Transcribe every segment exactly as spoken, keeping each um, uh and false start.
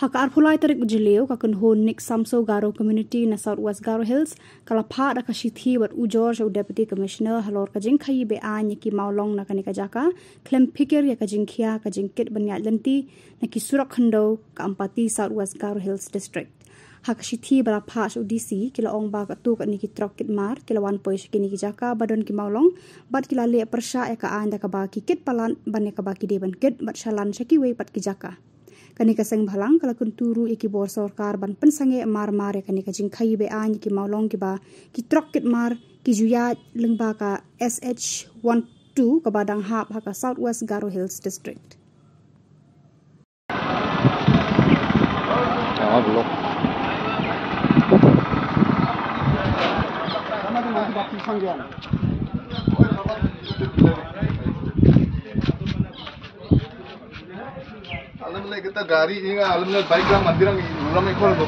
Ha ka arphew lai tarik u Jylliew, ka kynhun Nick Samso Garo Community na South West Garo Hills ka la phah da ka shithi bad ujor sha u Deputy Commissioner halor ka jingkhaii be-aiñ ïa ki mawlong na kane ka jaka, khlem phikir ïa ka jingkhia ka jingkit ban ïaid lynti na ki surok khyndew ka Ampati, South West Garo Hills District. Ha ka shithi ba la phah sha u D C, ki la ong ba katto katne ki trok kit mar ki la wan poi sha kine ki jaka ba don ki mawlong, bad ki la leh pyrshah ïa ka aiñ da kaba ki kit palat ban ïa kaba ki dei ban kit bad shalan sha kiwei pat ki jaka. Kane ka seng bhalang ka la kyntu ruh ïa ki bor sorkar ban pynsangeh mar mar ïa kane ka jingkhaii be-aiñ ïa ki mawlong kiba ki trok kit mar ki ju ïaid lyngba ka S H one two kaba dang hap ha ka South West Garo Hills District. Alam na kita gari, inga alam na bike lang mandirang, ulam ekor lo.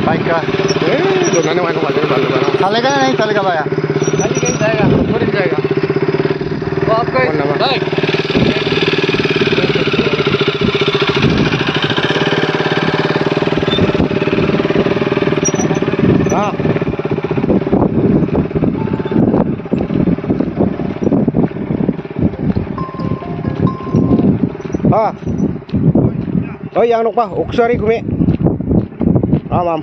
Bike का। ए, दोनों ने मानो मालूम, मालूम, मालूम। चलेगा या नहीं चलेगा भैया? चल के जाएगा, ऊपर ही जाएगा। वो आपका कौन नंबर? बाइक। हाँ। हाँ। Oh, yang nuk pa, uksari kumi. Am, am.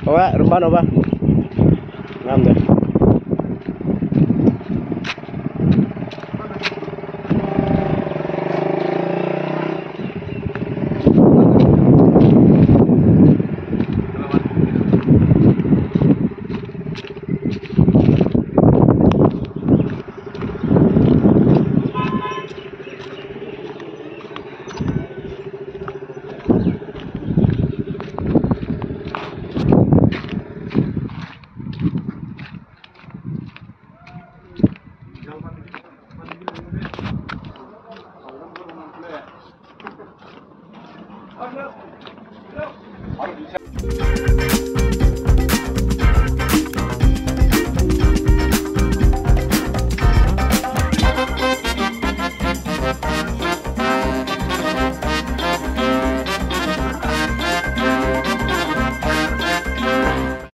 Oh, ya, rumah nuk pa.